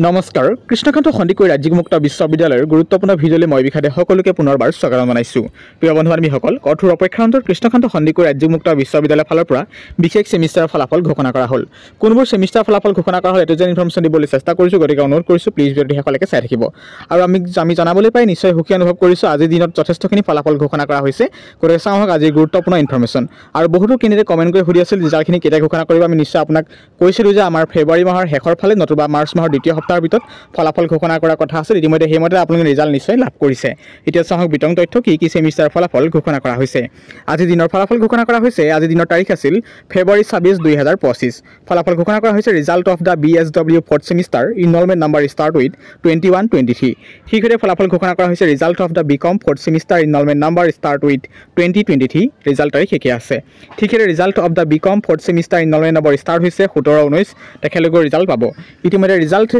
নমস্কাৰ, কৃষ্ণকান্ত সন্দিকৈ ৰাজ্যিক মুক্ত বিশ্ববিদ্যালয়ৰ গুৰুত্বপূৰ্ণ ভিডিঅ'লৈ মই বিষাদে সকলোকে পুনৰবাৰ স্বাগতম জনাইছোঁ। প্ৰিয় বন্ধু বান্ধৱীসকল, কঠোৰ অপেক্ষাৰ অন্তত কৃষ্ণকান্ত সন্দিকৈ ৰাজ্যিক মুক্ত বিশ্ববিদ্যালয়ৰ ফালৰ পৰা বিশেষ ছেমিষ্টাৰৰ ফলাফল ঘোষণা কৰা হ'ল। কোনবোৰ ছেমিষ্টাৰ ফলাফল ঘোষণা কৰা হ'ল এইটো যেন ইনফৰ্মেশ্যন দিবলৈ চেষ্টা কৰিছোঁ, গতিকে অনুৰোধ কৰিছোঁ প্লিজ ভিডিঅ'টো শেষলৈকে চাই থাকিব। আৰু আমি জনাবলৈ পাই নিশ্চয় সুখী অনুভৱ কৰিছোঁ, আজিৰ দিনত যথেষ্টখিনি ফলাফল ঘোষণা কৰা হৈছে। গতিকে চাওঁ আহক আজিৰ গুৰুত্বপূৰ্ণ ইনফৰ্মেশ্যন। আৰু বহুতো কেণ্ডিডেটে কমেণ্ট কৰি সুধি আছিল ৰিজাল্টখিনি কেতিয়া ঘোষণা কৰিব। আমি নিশ্চয় আপোনাক কৈছিলোঁ যে আমাৰ ফেব্ৰুৱাৰী মাহৰ শেষৰ ফালে নতুবা মাৰ্চ মাহৰ দ্বিতীয় সপ্তাহৰ ভিতৰত ফলাফল ঘোষণা কৰাৰ কথা আছিল। ইতিমধ্যে সেইমতে আপোনালোকে ৰিজাল্ট নিশ্চয় লাভ কৰিছে। এতিয়া চাওঁ আহক বিতং তথ্য, কি কি ছেমিষ্টাৰ ফলাফল ঘোষণা কৰা হৈছে। আজিৰ দিনৰ ফলাফল ঘোষণা কৰা হৈছে। আজিৰ দিনৰ তাৰিখ আছিল ফেব্ৰুৱাৰী 26, 2025। ফলাফল ঘোষণা কৰা হৈছে result of the BSW fourth semester enrolment number start with 21-23। শীঘ্ৰে ফলাফল ঘোষণা কৰা হৈছে result of the B Com fourth semester enrolment number start with 2023। Result তাৰিখ একে আছে। ঠিক সেইদৰে result of the B Com fourth semester enrolment number start হৈছে 17-19, তেখেতলোকৰ ৰিজাল্ট পাব। ইতিমধ্যে result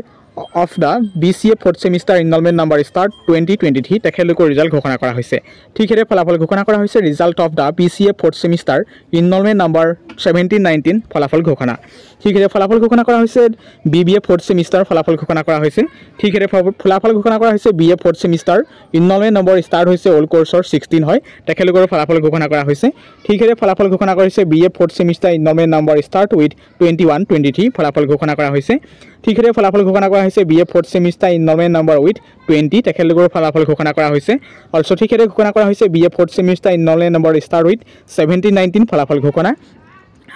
of the BCA fourth semester enrolment number start 2023, তেখেতলোকৰ ৰিজাল্ট ঘোষণা কৰা হৈছে। ঠিক সেইদৰে ফলাফল ঘোষণা কৰা হৈছে result of the BCA fourth semester enrolment number 17-19 ফলাফল ঘোষণা। ঠিক সেইদৰে ফলাফল ঘোষণা কৰা হৈছে BBA fourth semester ফলাফল ঘোষণা কৰা হৈছে। ঠিক সেইদৰে ফলাফল ঘোষণা কৰা হৈছে BA fourth semester enrolment number start হৈছে অল কৰ্চৰ 16 হয়, তেখেতলোকৰ ফলাফল ঘোষণা কৰা হৈছে। ঠিক সেইদৰে ফলাফল ঘোষণা কৰা হৈছে BA fourth semester enrolment number start with 21-23 ফলাফল ঘোষণা কৰা হৈছে। ঠিক সেইদৰে ফলাফল ঘোষণা কৰা হৈছে BA fourth semester enrolment number with 20, তেখেতলোকৰ ফলাফল ঘোষণা কৰা হৈছে। অলছ' ঠিক সেইদৰে ঘোষণা কৰা হৈছে BA fourth semester enrolment number start with 17-19 ফলাফল ঘোষণা।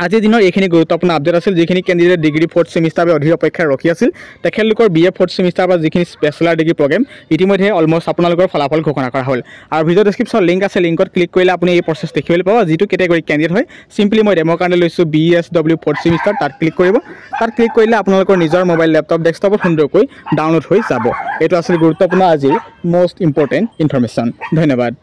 আজিৰ দিনৰ এইখিনি গুৰুত্বপূৰ্ণ আপডেট আছিল। যিখিনি কেণ্ডিডেট ডিগ্ৰী ফ'ৰ্থ ছেমিষ্টাৰ বাবে অধীৰ অপেক্ষা ৰখি আছিল, তেখেতলোকৰ বি এ ফ'ৰ্থ ছেমিষ্টাৰ বা যিখিনি বেচেলাৰ ডিগ্ৰী প্ৰগ্ৰেম, ইতিমধ্যে অলমষ্ট আপোনালোকৰ ফলাফল ঘোষণা কৰা হ'ল। আৰু ভিডিঅ' ডেছক্ৰিপশ্যন লিংক আছে, লিংকত ক্লিক কৰিলে আপুনি এই প্ৰচেছ দেখিবলৈ পাব। যিটো কেটেগৰী কেণ্ডিডেট হয়, চিম্পলি মই ডেমৰ কাৰণে লৈছোঁ BSW fourth semester, তাত ক্লিক কৰিব। তাত ক্লিক কৰিলে আপোনালোকৰ নিজৰ মোবাইল, লেপটপ, ডেস্কটপত সুন্দৰকৈ ডাউনলোড হৈ যাব। এইটো আছিল গুৰুত্বপূৰ্ণ আজিৰ মষ্ট ইম্পৰ্টেণ্ট ইনফৰ্মেশ্যন। ধন্যবাদ।